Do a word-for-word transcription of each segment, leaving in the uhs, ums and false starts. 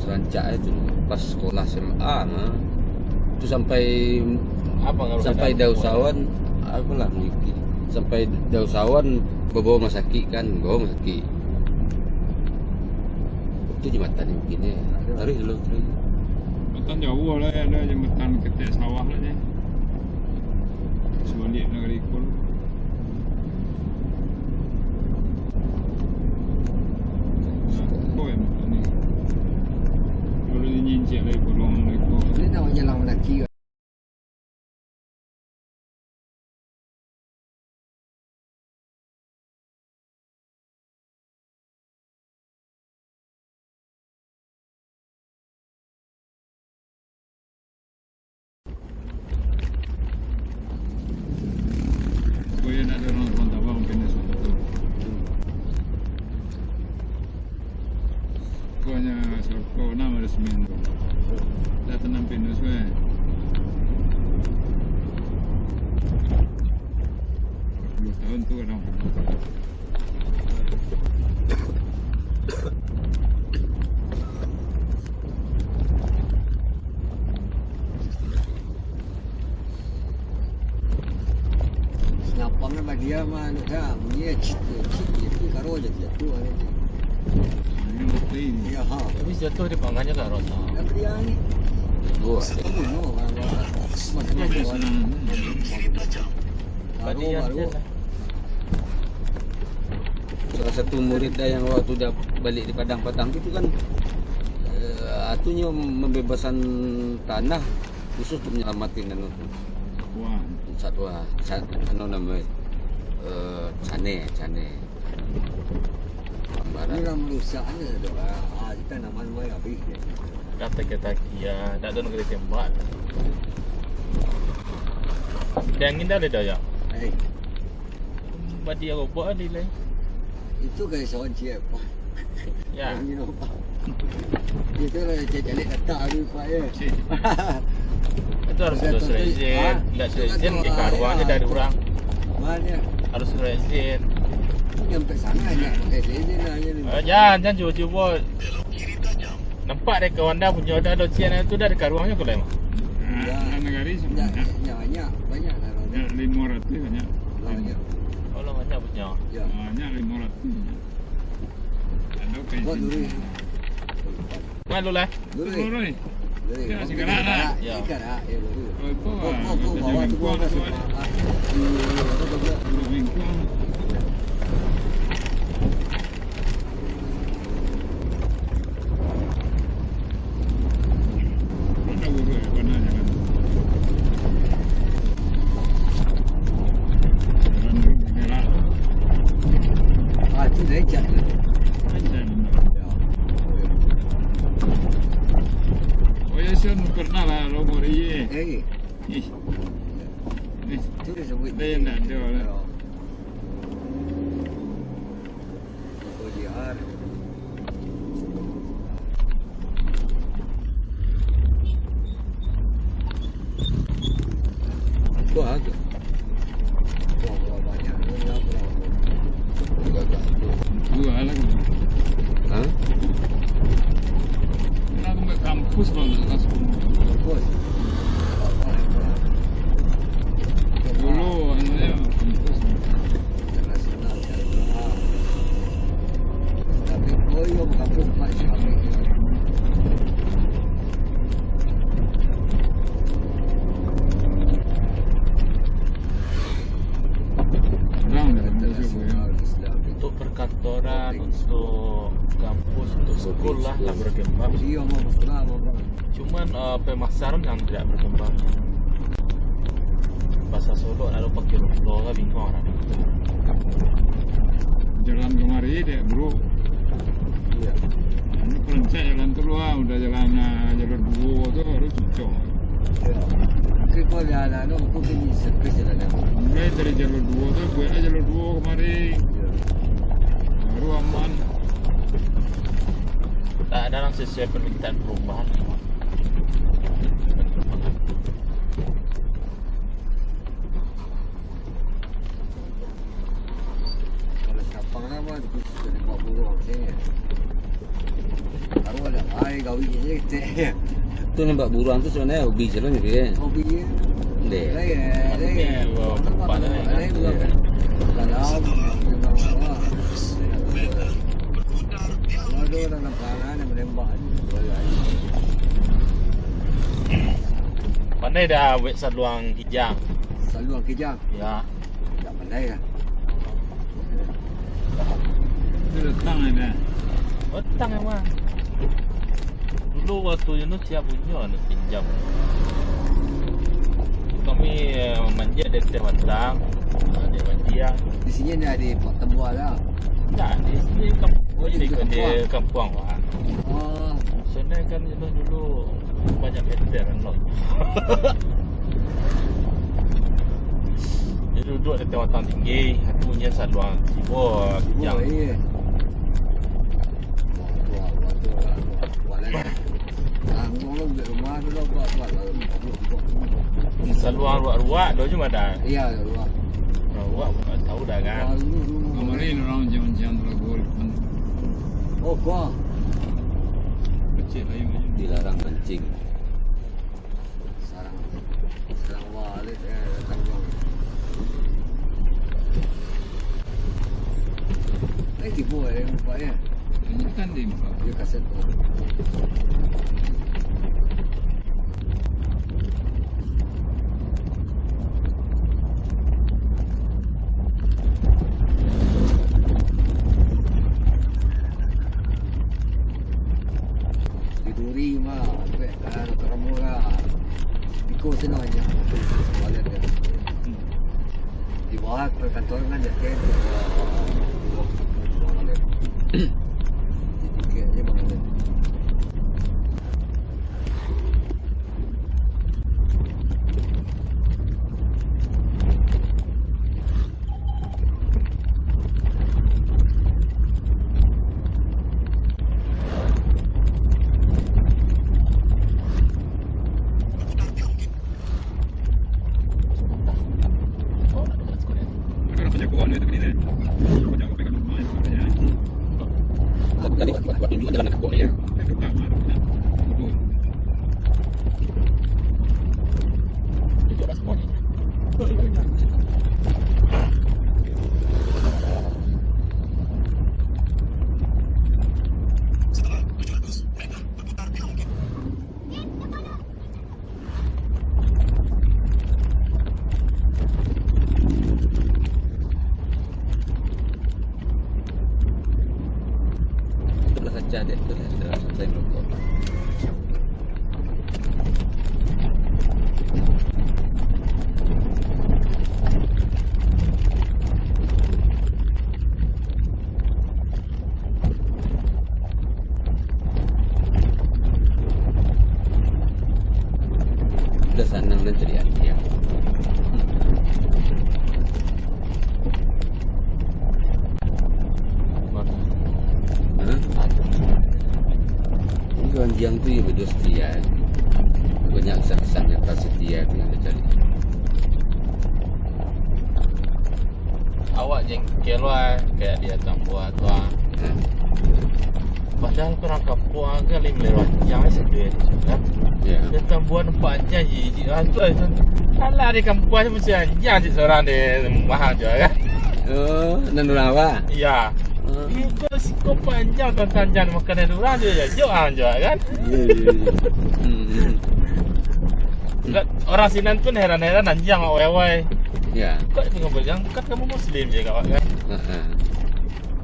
Serancak itu pas sekolah S M A mah. Itu sampai, apa, sampai Dausawan, apalah mungkin. Sampai Dausawan bawa rumah sakit kan, bawa rumah sakit. Itu jembatan mungkin ya. Taruh dulu, taruh. Jembatan jauh lah, ada jembatan Ketek Sawah lah ya. Sebalik Nagari Kul. Ini nak menyelam lagi. Pokoknyo nak ado urang Tabang pindah suatu. Pokoknyo soko enam ado seminggu. Dah tanam pinus weh. Dua tahun tu kadang. Senyapang kan bagi dia mah, anu dah, bunyi cit, cit, cit, karo je dia tu, anu je. Ya, ha. Tapi jatuh di pangannya karo, tak? Tapi dia ni. Dua. Satu bunuh, orang, orang. Macam-macam. Karo, baru. Salah satu murid dah yang waktu dah balik di Padang Patang tu kan, eh, atunyo mambebasan tanah khusus untuk menyalamatin anu tu. Satwa. Satwa, sa-, anu namo, eh, cane, cane. Gambaran. Ini lah marusak ni tu, ah. Ah, kita nama-nama habis dia. Dah taki-taki, ya. Dah ada negeri tembak. Dia angin dah ada, ya? Eh. Badi robok tadi lai. Itu gaya sawan ciek, Pak. Ya. Angin, Pak. Itu lah cek-cek letak tu, Pak, ya. Cik. Itu harus sudah surat izin. Ha? Ndak surat izin, kan karuangnyo dari urang. Mana? Harus surat izin. Itu nyampe sana, hanya pakai izin lah, ya, ni. Eh, jangan, jangan cubo-cubo. Nampak dek kawan dah punyo dah, docian tu dah dikaruangnyo ko lai mah. Ya. Nah, nagari ya, sebenarnya. Ya, banyak, banyak lah. Ya, lima ratus banyak. Banyak. Oh, lah banyak punyo. Ya. Banyak, lima ratus banyak. Ada kain. Buat dulu. Malu lah. Dulu. Dulu ni. Dulu. Ya, segala nak. Ya. Ikan, ah, ya, dulu. Oh, itu, ah, bawa tu, bawa tu, bawa tu. Bingkong. Oh, ya, saya pernah lah, lo mau ri. Eh. Ih. Ih. Itu disebut. Lain nak ada lah. Ya. J R. Itu aja. Wah, wah, banyak ni, apa? Agak-agak tu. Dua lagi. Hah? Nak ke kampus baru lepas pun. Kampus. Dulu, anunya, kampus. Untuk perkantoran, untuk kampus, untuk sekolah lah berkembang. Cuman, eh, pemasaran yang tidak berkembang. Pasar Solok lalu pakai rokok lah, bingung orang. Jalan kamari dek, bro. Iya. Nah, ini perencak jalan tu lah, udah jalan, ah, jalur duo tu harus cocok. Iya. Tapi kau jalan tu, aku pergi servis jalan tu. Mulai dari jalur duo tu, buatlah jalur duo kamari. Iya. Baru aman. Tak ada orang sesuai permintaan perumahan. Kalau siapa nama, dia pun sudah nampak burung, saya. Baru ada ai gawi je, cek. Tu nembak buruang tu sebenarnya hobi je lah ni, kan? Hobi je. Deh. Lain, lain. Lain, lain, lain. Kalau, kalau ada orang nampak, kan, dia menembak je. Pandai dah buat saluang kijang? Saluang kijang? Ya. Tak pandai lah. Itu datang lah, dah. Datang, emang. Dulu waktu Yunus siap punyo, anu, pinjam. Kami, eh, manjek dari Teh Batang, ah, dari Bandiang. Di sini ni ada Pak Tembuah lah. Nah, di sini kamp-, Oh, di di, di kampuang. Kampuang, Pak. Oh. Sana kan Yunus dulu banyak meter kan, loh. Dia duduk di Teh Batang tinggi, aku punya saluang. Sibo, Sibo, kijang. Iya. Saluang ruak-ruak, dah je madan. Iya, ruak. Ruak, tak tahu dah, kan? Kamarin urang ujian-ujian tu lah, gol. Oh, kau. Kecil lah, iya. Dilarang mancing. Sarang, sarang balik, eh, datang bang. Eh, tibo, eh, nampak, ya? Ini kan di muka. Dia kaset tu. Di duri mah, sampai, ah, terang murah. Iko sino aja. Balik dia. Di bawah perkantoran kan dia kan. Di tiket aja bang. Sebelah kaca dek tu lah, sudah selesai merokok. Udah sanang dan cari hati ya. Hah? Ini anjiang tu ya betul setia. Banyak saksi-saksi yang tak setia tu yang terjadi. Awak jengkel wah, kayak dia tambuah tu ah. Hmm. Padahal urang kampuang kan limo anjiang sajo kan. Ya. Dia tambuah nampak anjiang jijik ah tu. Alah di kampuang tu mesti anjiang cik seorang di rumah tu kan. Oh, nan urang awak? Iya. Hmm. Iko siko panjang tantang anjiang makanan urang tu ya. Jok ah jok kan. Iya, iya, iya. Hmm. Enggak, orang sinan pun heran-heran anjiang awai-awai. Ya. Kok itu kamu yang kan kamu muslim je kawan kan? Heeh.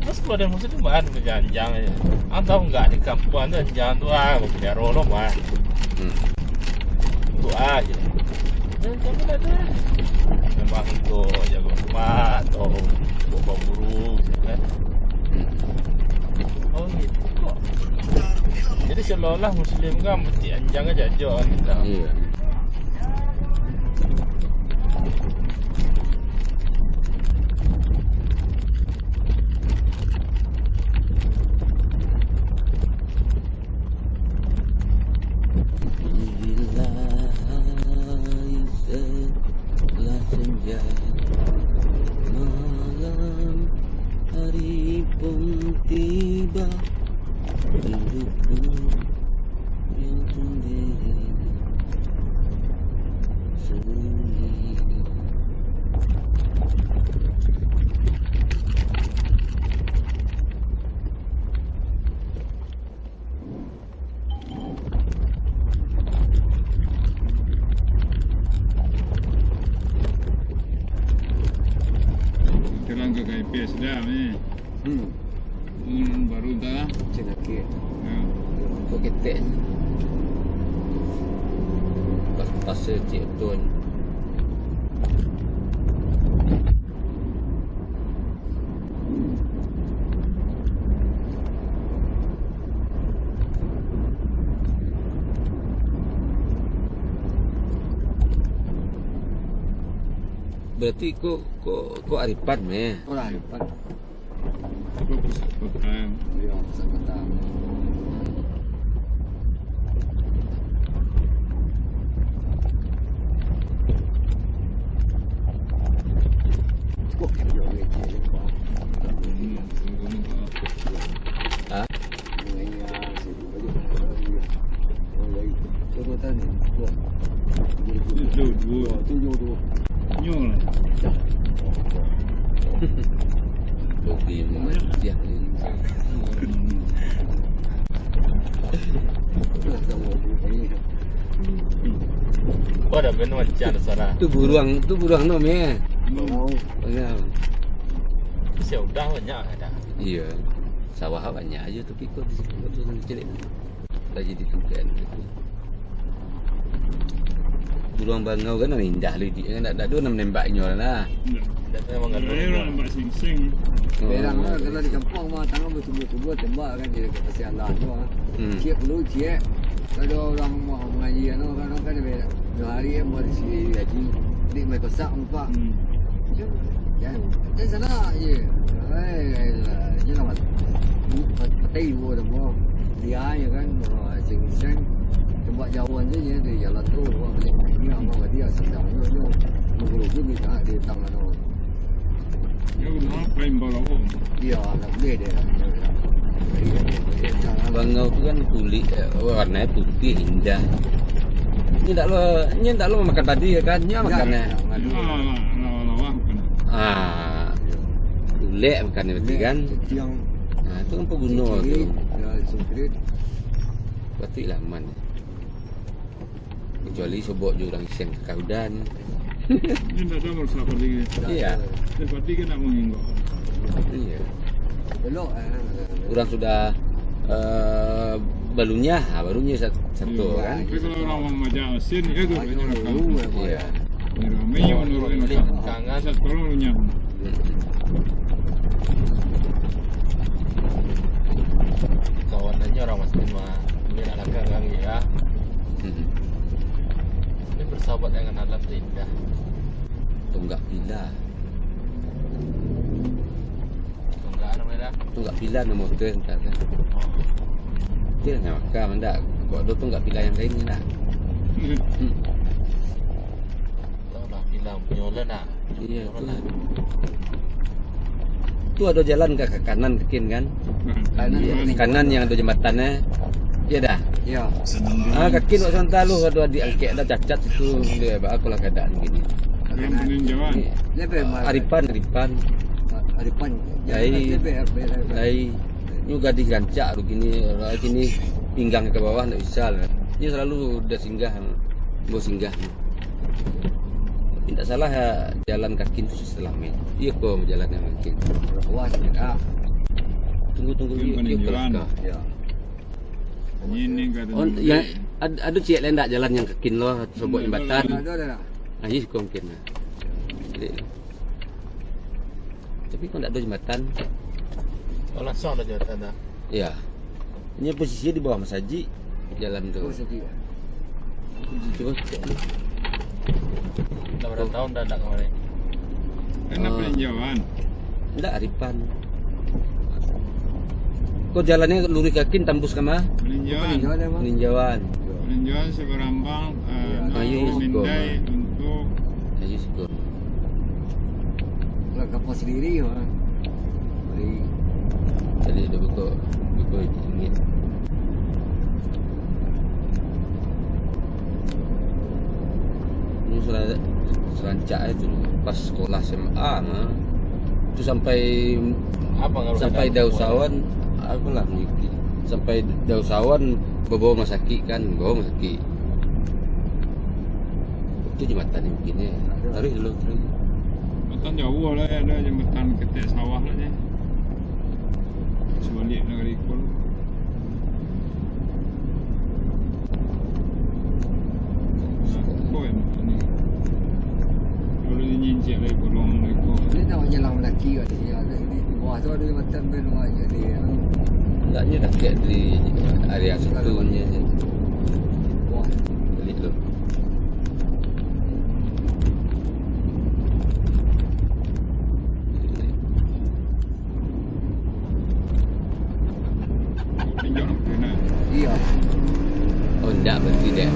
Terus kalau ada muslim bahan menjanjang aja. Ang tahu nggak di kampuan tu anjiang tu ah, punya rolo mah. Hmm. Tu aja. Dan kamu tak ada. Memang untuk jaga rumah atau buat berburu gitu kan. Hmm. Oh gitu kok. Jadi seolah-olah muslim kan mesti anjiang aja aja gitu. Iya. Bila hari telah senja, malam hari pun tiba. Hidupku yang sendiri, sendiri. Jalan ke K P S dah ni. Hmm. Hmm, baru dah. Cina ke? Ya. Kok ketek? Pas, pas cek tu. Berarti ko, ko, ko Aripan meh? Orang Aripan. Ko pusat kota. Iya, pusat kota. Kok kira-kira ni, Pak? Hmm, tunggu ni, Pak. Ha? Nyo lah. Kopi mah siang ni. Kau dah penuh macam ada suara. Tu buruang, tu buruang nom, ya? Nom. Siap udah banyak ada. Iya. Sawah banyak aja, tapi kau di situ, kau tu cilik. Dah jadi tempat gitu. Buruang bangau kan indah lidik kan, tak, tak ada nak menembak inyo lah. Dah memang kan. Orang nampak sing-sing. Oh. Berang lah, kalau di kampung mah, tangan bersubuh-subuh, tembak kan, jadi kata sialan tu, ah. Hmm. Ciek perlu, ciek. Kalau orang mau mengaji, anu, kan, kan dia berak. Dua hari yang buat di sini, haji. Di main kosak, empat. Hmm. Kan, kan, kan sana je. Ai, ai, lah. Dia lah mat-, mat-, matai ibu dah, buang. Dia je kan, oh, sing-sing. Tempat jauhan je, dia di jalan tu, orang balik. Ini orang dia, sedang nyo, nyo. Mengerugi minta di tangan orang. Yo, no, paling bawah. Iya, tak boleh dia. Bangau tu kan kulit, eh, warnanya putih, indah. Ini tak lo, ini tak lo makan tadi ya kan? Ini makan ya. Lawa-lawa bukan. Ah, ulek makan berarti kan? Nah, itu kan peguno tu. Berarti lah aman. Kecuali sobok jo urang iseng kakaudan. Ini ndak tahu harus apa lagi. Iya. Eh, berarti kan nak menginggok. Iya. Belok, eh. Urang sudah, eh, balunyah, ha, baru nyo sat-, sato, kan? Tapi kalau urang mamajak mesin, ya tu, banyak rakam. Iya. Ini ramai yang menurun rakam. Sat tolong lunyah. Kawan nyo urang masih mah, dia nak lakang kami, ya. Hmm. Tapi bersahabat dengan alam tu indah. Tunggak pila. Tunggak apa dah? Tunggak pila nama tu, entah kan. Dia nak makan, ndak. Kok ada tunggak pila yang lain ni nak. Hmm. Hmm. Tahu lah, pila punya orang nak. Iya, tu. Tu ado jalan ka, ka kanan, ka kin, kan? Kanan. Iya, kanan yang ado jambatan, eh. Iya dah? Iya. Ah, ka kin wak santa lu ado adik angkek dah cacat tu, dia ba-, aku lah kadak begini. Yang peninjauan. Iya. Dia apa, Mas? Aripan, Aripan. Aripan. Ai. Dia apa, dia apa? Ai. Nyo gadih rancak tu kini, kini pinggang ka bawah ndak bisa lah. Nyo selalu dah singgah, mau singgah. Tapi ndak salah, jalan ka kin tu setelah meh. Iyo ko jalan nan ka kin. Ruas je dah. Tunggu, tunggu, iyo, iyo kelakar. Yo. Ini, ini kata. Oh, ya, ad-, ado ciek lain ndak jalan yang ka kin lo, sobok jambatan? Ado, ado, ado. Ah, iyo, ko mungkin lah. Jadi, tapi kok ndak ado jambatan? Oh, langsung ado jambatan dah? Iya. Ini posisi di bawah masajik, jalan tu. Oh, masajik, ya. Cuba cek ni. Dah berapa tahun dah ndak kemari? Kan dah peninjauan. Ndak, Aripan. Kok jalannyo luruih ka kin tambus ka ma? Peninjauan. Peninjauan emang. Peninjauan. Peninjauan Seberambang, eh, Ayo, dari Mindai untuk Ayo, siko. Lah, kapal sendiri, mah. Dari Tadi dah buka, buka ringgit. Sejak itu, pas sekolah S M A mah. Itu sampai, apa, kalau sampai Dausawan, apalah mungkin. Sampai Dausawan babawa rumah sakit kan, bawa rumah sakit. Itu jembatan ni mungkin ya. Taruh dulu, taruh. Jembatan jauh lah, ada jembatan Ketek Sawah lah ya. Sebalik Nagari Kol. Ini nak menyelang lagi kat sini, ada ini, di bawah tu ada mata bel, wah, jadi, ya. Agaknya dah siap di area situ nya. Wah. Balik tu. Iya. Oh, ndak, berarti dek.